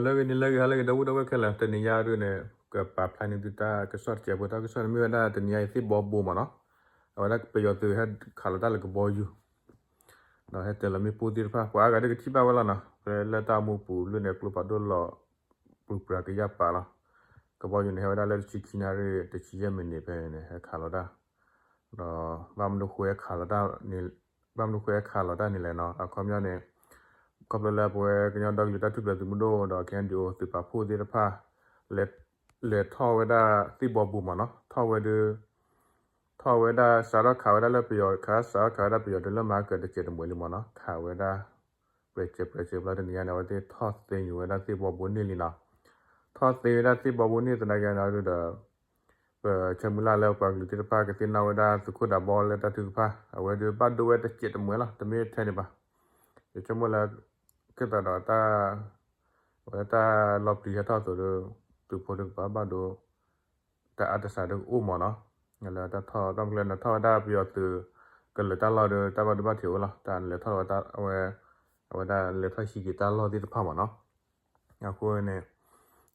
လၢဂ့ၤန့ၣ်လၢဂ့ၤ ဟါလၢဂ့ၤ ဒီပုၢ်ဒီဝဲၢ်ခဲလၢာ်, တနံၤညါဒ်န့ၣ် ကပာ်ဖျါန့ၢ်သုတၢ်ကစီၣ်တစဲးဖိ တၢ်ကစီၣ်န့ၣ်မ့ၢ်ဝဲဒၣ်တနံၤညါအံၤသ့ၣ်ဘီဘိမ့ၢ်နီၤ, အဝဲဒၣ်ပယီၤသုးဟဲခးလီၤတၢ်လၢကဘီယူၤ ဒီးဟဲတၢၤလီၤမ့ၣ်ပိၢ်သ့ၣ်တဖၣ် ပှၤအါဂၤဒ်ကထံၣ်ဘၣ်ဝဲလီၤနီၤ, ဖဲလၢတၢ်အိၣ်မူပူၤလၢန့ၣ် ကျိဖးဒိၣ်လီၤ ပူၤပြၤကယၢ်ပာ်လီၤ, ကဘီယူၤန့ၣ် ဟဲဝဲဒၣ်လၢတဆံခံနၣ်ရံၣ် တဆံယဲၢ်မံးနံးဖဲန့ၣ် ဟဲခးလီၤတၢ် ဒီးဘၣ်မနုၤဃိဟဲခးလီၤတၢ်န့ၣ်လဲၣ်နီၤ, အခီပညီန့ၣ် ခီဖျိလၢပဝဲကညီဒီကလုာ်တၢ်ထူၣ်ဖျဲးသုးမုၢ်ဒိၣ်ဒီး ခဲအံၤဒ်အိၣ် သုးပာ်ဖှိၣ်သ့ၣ်တဖၣ် လဲၤထီၣ်ဝဲဒၣ်သ့ၣ်ဘီဘိမ့ၢ်နီၤ, ထီၣ်ဝဲဒၣ် ထီၣ်ဝဲဒၣ်စးထီၣ်ခးဝဲဒၣ်လၢပယီၤ ခးစးထီၣ်ခးဝဲဒၣ်ပယီၤဒ်လၢမၤကၢၤတစဲးတမှဲၤလံမ့ၢ်နီၤ, ခးဝဲဒၣ် ပြဲးစဲးပြဲးစဲးဘျီတနံၤညါန့ၣ် အဝဲသ့ၣ်ထီၣ်သ့ညူးဝဲဒၣ်သ့ၣ်ဘီဘိန့ၢ်လံနီၤ, ထီၣ်သ့ဝဲဒၣ်သ့ၣ်ဘီဘိန့ၢ်သနာ်က့န့ၣ်ဒီး ပဆၢမုၢ်လၢ်လၢပှၤကလုာ်သ့ၣ်တဖၣ်ကသ့ၣ်နီၣ်ဝဲဒၣ်သုးခိၣ်ဒးဘီလၢတၢ်ထုကဖၣ် အဝဲဒၣ်ဘၣ်ဒိဝဲတစဲးတမှဲၤလီၤ တမ့ၢ်ထဲန့ၣ်ဘၣ်, ယဆိကမိၣ်လၢ ကဲသးဒီးတၢ် အဝဲတၢ်လီၤပျံၤဟဲထီၣ်အသိးဒီး သုးဖိတကပၤဘၣ်ဒိ တၢ်အါတစးဒီးကအိၣ်မ့ၢ်နီၤ, လၢတၢ်ထီၣ်တၢ်မကျဲန့ၣ်ထီၣ်ဝဲဒၣ်ပယီၤသုး ကလၢၤတၢ်လီၢ်ဒီး တၢ်ဘၣ်ဒိဘၣ်ထံးအိၣ်လီၤ တၢ်လဲၤထီၣ်ဝဲ အဝဲ အဝဲဒၣ်လဲၤထီၣ်ဟံးက့ၤတၢ်လီၢ်သ့ၣ်တဖၣ်မ့ၢ်နီၤ, အဃိန့ၣ်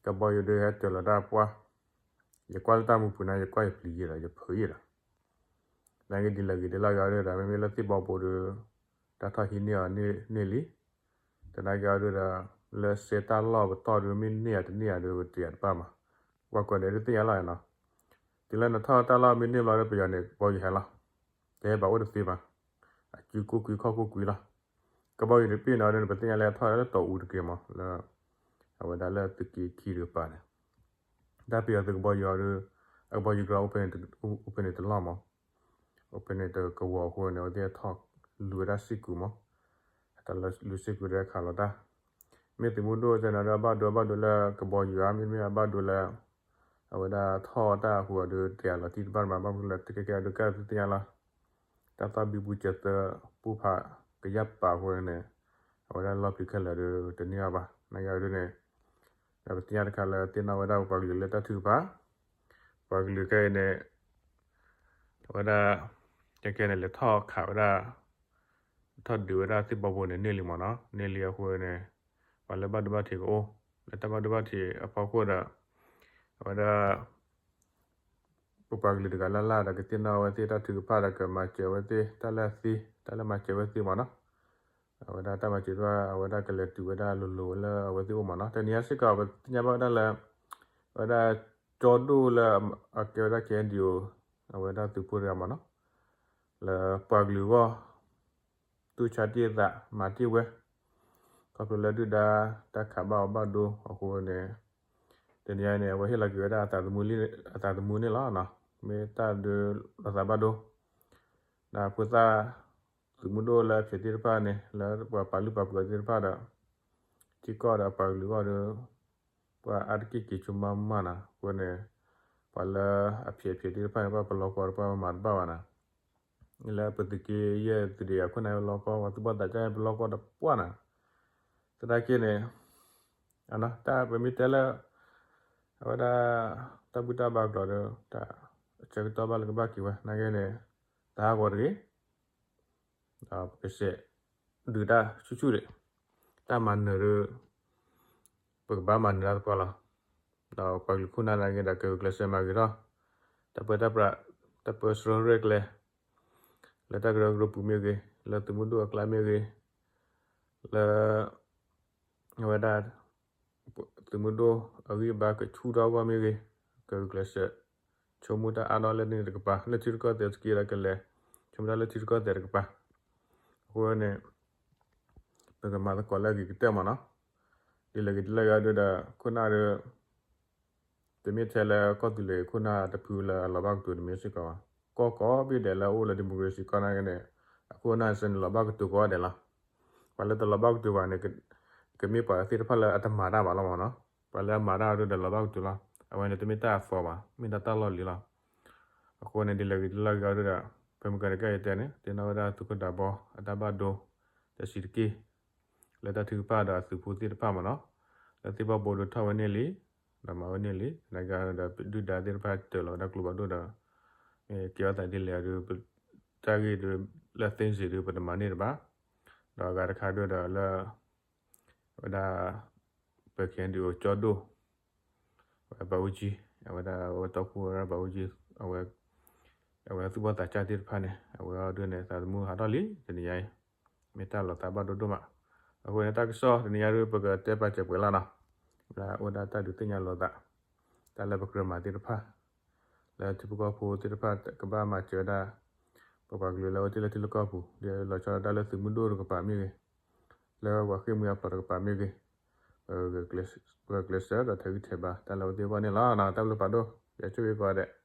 ကဘီယူၤဒုးဟဲတၢၤလီၤတၢ်ပှၢ်, ယကွၢ်လၢတၢ်မူပူၤန့ၣ် ယကွၢ်ယပျံၤယဲဒီး ယဖုးယဲဒီး သနာ်က့ဒ်လဲၣ်ဂ့ၤဒ်လဲၣ်ဂ့ၤအီၤဒီး မ့မ့ၢ်လၢသ့ၣ်ဘီဘိဒီး တၢ်ထီၣ်ဟံးန့ၢ်အီၤန့ၢ်လံ, သနာ်က့အီၤဒီး လၢစဲတၢ်လီၢ်ပတီၢ်ဒီး မ့ၢ်န့ၢ်ဧါတန့ၢ်ဧါဒီး ပတယၤတဘၣ်မး, ကွၢ်ကွၢ်ဒီးဒုးသ့ၣ်ညါလီၤနီၤ, တုၤလၢနထီၣ်တၢ်လီၢ်မ့ၢ်န့ၢ်ဘျီဒီး ပယီၤန့ၣ် ကဘီယူၤဟဲလီၤ, တဟဲဘၣ်အိၣ်တသ့ဘၣ်, အစုကိၢ်ကွံခီၣ်ကိၢ်ကွံလီၤ, ကဘီယူၤတဘ့ၣ်န့ၣ်ဒီး ပသ့ၣ်ညါလၢထီၣ်လၢတီအူတက့ၢ်မး လၢ အဝဲဒၣ်လၢသုးက့ခံတကပၤန့ၣ် တၢ်ပယီၤသုးကဘီယူၤအီၤဒီး အကဘီယူၤကရၢ အိၣ်ဖဲန့ၣ်တလီၢ်မး, အိၣ်ဖဲန့ၣ်တကဝီၤအဃိန့ၣ် အဝဲသ့ၣ်ဟဲထီၣ်လူၤဝဲဒၣ်စ့ၢ်ကီးမး, ဟဲထီၣ်လူၤစ့ၢ်ကီးဒီးခးလီၤတၢ်, မ့ၢ်သုးမုၢ်ဒိၣ်ကဲန့ၣ်ဒီး အဘၣ်ဒိအဘၣ်ဒိလၢကဘီယူၤဧါ မ့တမ့ၢ်အဘၣ်ဒိလၢ အဝဲဒၣ်ထီၣ်တၢ်အဃိဒီး တယၤလီၤတံၢ်တဘၣ်မး ဘၣ်မနုၤလၢတကဲကဲအဒုးကဲသ့ၣ်ညါလီၤ, တၢ်သီၣ်ဘံဘူစၢၤသၢ ပူၤဖးကယၢ်ပာ်အဃိန့ၣ် အဝဲဒၣ်လီၤပျံၤခဲလၢာ်ဒီးတန့ၢ်အီၤဘၣ် သနာ်က့အီၤဒုးန့ၣ် ဒီးပသ့ၣ်ညါတခါလၢသ့ၣ်နီၣ်ဝဲဒၣ်ပပှၤကလုာ်လၢတၢ်ထုကဖၣ်, ပှၤကလုာ်ခဲအံၤန့ၣ် အဝဲဒၣ် ကဲကဲန့ၣ် လဲၤထီၣ်ခးဝဲဒၣ် ထီၣ်ဒုးဝဲဒၣ်သ့ၣ်ဘီဘိန့ၣ်န့ၢ်လံမးနီၤ, န့ၢ်လံအဃိန့ၣ် ပှၤလၢဘၣ်ဒိဘၣ်ထံးကအိၣ် လၢတၢ်ဘၣ်ဒိဘၣ်ထံးအဖီခိၣ်ဒီး အဝဲဒၣ် ပပှၤကလုာ်တဂၤလၢ်လၢ်ဒီးကသ့ၣ်နီၣ်ဝဲသ့ၣ်တၢ်ထုကဖၣ်ဒီးကမၤစၢၤဝဲသ့ၣ် တၢ်လၢအသ့ တၢ်လၢမၤစၢၤဝဲသ့ၣ်မးနီၤ, အဝဲဒၣ်တၢ်မၤစၢၤတဖၣ် အဝဲဒၣ်ကလဲၤတုၤဝဲဒၣ်လိၤလိၤလၢအဝဲသ့ၣ်အိၣ်မးနီၤ, တနံၤညါစ့ၢ်ကီး ပသ့ၣ်ညါဘၣ်ဝဲဒၣ်လၢ အဝဲဒၣ်ကၠီဒိၣ်လၢ အကဲဝဲဒၣ် KNDO အဝဲဒၣ်သုးဖိတဂၤမးနီၤ, လၢပှၤကလုာ်အဂီၢ် တူၢ်ဆါတ့ၢ်အသး မၤတ့ၢ်ဝဲ ခီဖျိလၢဒုၣ်ဒါ တၢ်ခးဘၣ်အီၤဘၣ်ဒိအဃိန့ၣ် တနံၤညါန့ၣ် အဝဲဟ့ၣ်လီၤက့ၤဝဲဒၣ်အသးသမူန့ၣ်လီၤ. မ့ၢ်တၢ်ဒုးလီၤသးဘၣ်ဒိ ဒီးဖိသၣ် သုးမုၢ်ဒိၣ်လၢအဖျဲးသ့ၣ်တဖၣ်န့ၣ် လၢပှၤပာ်လုၢ်ပာ်ပှ့ၤသ့ၣ်တဖၣ်ဒီး ထံကီၢ်ဒီးပှၤကလုာ်အဂီၢ်ဒီး ပှၤအါတက့ၢ်က့ၤဆိကမိၣ်မးနီၤ အဃိန့ၣ် ပှၤလၢအဖျဲးအဖျဲးသ့ၣ်တဖၣ်န့ၣ် ပှၤပလီၢ်ကီၢ်ဒီးပှၤမၤတဘၣ်ဘၣ်နီၤ လၢပသုးက့ယဲၢ်သုးဒ့ယၤခိၣ်နၢ်လီၢ်ကီၢ် ပှၤသူၣ်ဘီၣ်သးစၢ်ပလီၢ်ကီၢ်ဒီးပှၢ်နီၤ, သနာ်က့န့ၣ် တၢ်ပမ့ၢ်တဲလၢ အဝဲဒၣ် တၢ်ဘူၣ်တၢ်ဘါကျိာ်ဒီး တၢ်ဆၢကတီၢ်ဘၣ်လၢကဘၣ်က့ၤဝဲ သနာ်က့န့ၣ် သးဟးဂီၤတဂ့ၤ ဒီးပကစဲးဒုးတၢ်ဆူၣ်ဆူၣ်ဒံး တၢ်မၤနၢၤဒီး ပကဘၣ်မၤနၢၤတၢ်သပှၢ်လီၤ. ဒီးပှၤကလုာ်ခိၣ်နၢ်သနာ်က့ဒီး ကဂုာ်ကျဲးစၢးမၤဂ့ၤထီၣ် တၢ်ပၢတၢ်ပြး တၢ်ပၢဆှၢရဲၣ်ကျဲၤ လၢတၢ်ကရၢကရိပူၤမ့ၢ်ဂ့ၤ လၢသုးမုၢ်ဒိၣ်အကျါမ့ၢ်ဂ့ၤ လၢ အဝဲဒၣ် သုးမုၢ်ဒိၣ်အဂံၢ်အဘါကဆူၣ်ထီၣ်အဂီၢ်မ့ၢ်ဂ့ၤ ကဂုာ်ကျဲးစၢး ဆိကမိၣ်တၢ်အါထီၣ်လၢန့ၣ်တကပၤ လၢထံရူၢ်ကီၢ်သဲးစကံဒီးကလဲၤ ဆိကမိၣ်တၢ်လၢထံရူၢ်ကီၢ်သဲးတကပၤ အဃိန့ၣ် ပကမၤသကိးလၢအဂ့ၤကတၢၢ်မးနီၤ ဒ်လဲၣ်ဂ့ၤဒ်လဲၣ်ဂ့ၤအီၤဒီး ခိၣ်နၢ်ဒီး တမ့ၢ်ထဲလၢကီၢ်သူလ့ၤခိၣ်နၢ်တဖုလၢအလီၤဘၣ်ကတိၤတမံၤစ့ၢ်ကီးဘၣ်. ကီၢ်ကိးဘ့ၣ်ဒဲးလၢအအိၣ်လၢ democracy ကီၢ်နာ်က့န့ၣ် အခိၣ်အနၢ်စ့ၢ်န့ၣ်လီၤဘၣ်ကတိၤကိးဂၤဒဲးလီၤ. ပှၤလၢတလီၤဘၣ်ကတိၤဘၣ်န့ၣ် ကမ့ၢ်ပှၤသ့ၣ်တဖၣ်လၢအတမၤတၢ်ဘၣ်လီၤမးနီၤ. ပှၤလၢအမၤတၢ်အီၤဒီးလီၤဘၣ်ကတိၤလီၤ. အဝဲန့ၣ်တမ့ၢ်တၢ်အသီဘၣ်, မ့ၢ်ဒၣ်တၢ်လီၢ်လံၤလီၤ. အဃိန့ၣ် ဒ်လဲၣ်ဂ့ၤဒ်လဲၣ်ဂ့ၤအီၤဒီး ဖဲမုၢ်ကနံၤကဲယတဲန့ၣ် သ့ၣ်နီၣ်ဝဲဒၣ်သုးခိၣ်ဒးဘီအတၢ်ဘၣ်ဒိ တဆံးတက့ၢ် လၢတၢ်ထုကဖၣ်ဒီးအသုးဖိသ့ၣ်တဖၣ်မးနီၤ, လၢသ့ၣ်ဘီဘိဒိထီၣ်ဝဲန့ၣ်လံ, ဒီးမၤဝဲန့ၣ်လံ, သနာ်က့ဒီးဒုၣ်ဒါသ့ၣ်တဖၣ်တၢၤလီၤဝဲဒၣ်ကျိဖးဒိၣ်ဒီး ကဲထီၣ်သးဒ်လဲၣ်ဒီး တၢ်ဂ့ၢ်ဒီးလၢသ့စ့ၢ်ဒီး ပတမၤန့ၢ်တဘၣ်, ဒီးအဂၤတခါဒိၣ်ဒီးလၢ ဝဲဒၣ် ပ ပ ခ့ၣ်အဲၣ်ယူၣ် ကၠီဒိၣ် အဝဲဘၣ်အူကၠံ အဝဲဒၣ်အဝဲတီခိၣ်ဝဲဒၣ်ဘၣ်အူကၠံ အဝဲ အဝဲသူၣ်ဘီၣ်သးစၢ်သ့ၣ်တဖၣ်န့ၣ် အဝဲအီၤဒုးန့ၣ် သးသမူဟးထီၣ်လံ တနံၤညါအံၤ မ့ၢ်တၢ်လီၤသးဘၣ်ဒိၣ်ဒိၣ်မး. အဃိန့ၣ် တၢ်ကစီၣ်တနံၤညါဒုး ပကတဲပာ်စၢၤပှဲၤလီၤနီၤ. လၢအိၣ်ဒၣ်တၢ်ဒုးသ့ၣ်ညါလိာ်သး တၢ်လၢပကြၢးမၤသ့ၣ်တဖၣ် လၢထံဖိကီၢ်ဖိသ့ၣ်တဖၣ်ကဘၣ်မၤစၢၤဝဲဒၣ် ပပှၤကလုာ်လၢအအိၣ်တ့ၢ်လၢထံလၢကီၢ်ပူၤ ဒ်လီၤဆီဒၣ်တၢ်လၢသုးမုၢ်ဒိၣ်တကပၤမ့ၢ်ဂ့ၤ, လၢပှၤဃ့ၢ်မှံဟးဖျိးတကပၤမ့ၢ်ဂ့ၤ, ပဂုာ်ကျဲးစၢးဒီးထဲးဂံၢ်ထဲးဘါ တၢ်လၢအဝဲသ့ၣ်အဂီၢ်န့ၣ်လီၤ. တၢ်ဘျုးဖးဒိၣ် ယဆိၣ်ဂ့ၤကိးဂၤဒဲး.